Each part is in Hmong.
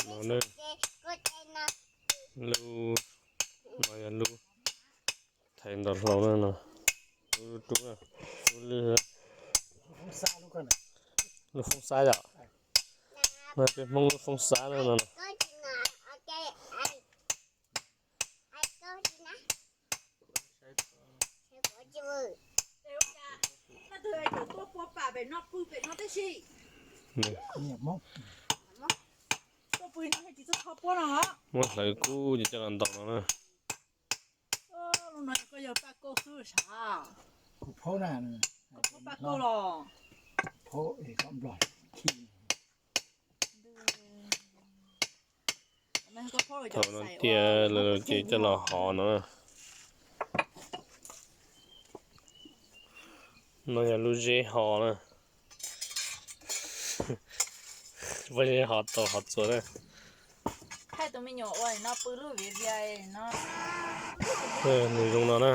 No ne, lub, no yog lub thaiv ntau hlau na no. Lub rub na, lub lwj, lub foob xab yom. No peb Hmoob lub foob xab na no. Muab hlawv kub ces coj los ntaus no na. Thaum no tias lawv ces coj los hov no na. No yog lub zeb hov na. Pob zeb hov tau hov txuas na. Nws zoo no na.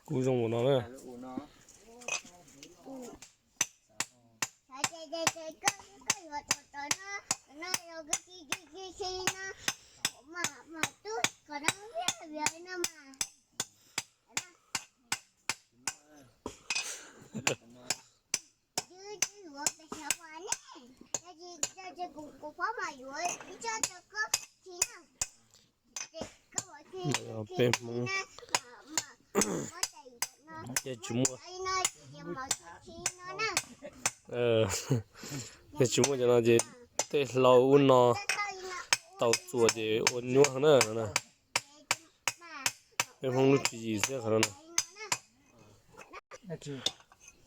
Kuj zoo ua no na. Peb Hmoob ces tsis muaj, ces tsis muaj cov no ces tej hlau ub no tau txuas ces ua nyuaj na no. Peb Hmoob lub tswv yim xwb qhov no na.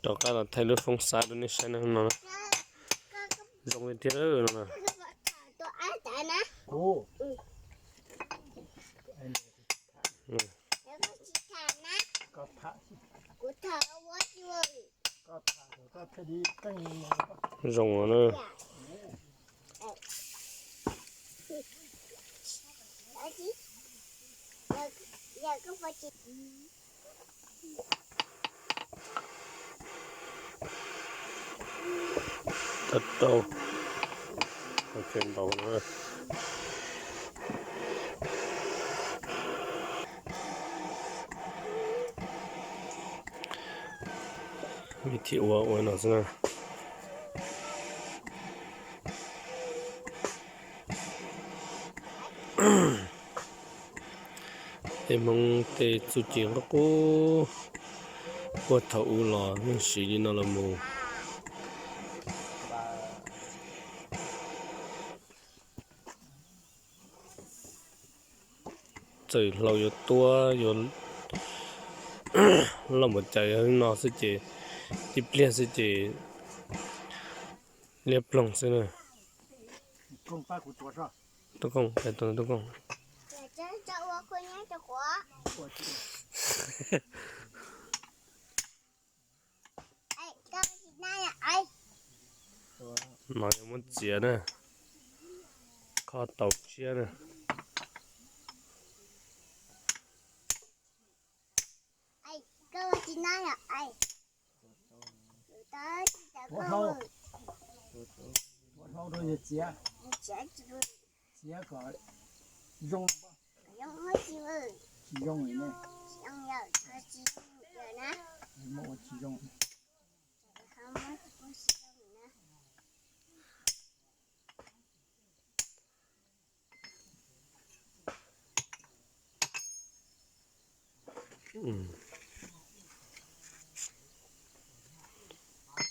Rov qab los thaij lub foob xab rau nej saib no na. Zoo li thiab no na. Zoo na. Tau rau, tau cov ntau na. Vim thiaj ua ua no xwb na. Tej Hmoob tej txuj ci qub qub, puag thaum ub los yeej siv li no los mus. Txawm hlau yuav tuab yuav loj npaum cas yog no xwb ces, ib pliag xwb ces liab ploog xwb na. Tub Kooj, tub Kooj. No yog muab txiav na, kho tau tshiab na. Txiav kom zoo, tsis zoo li ne. Muab ua tsis zoo.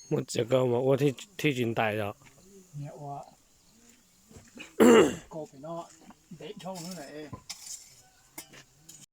Muab txiav koj mas ua thiaj tsis ntais os. Ntev dhau na.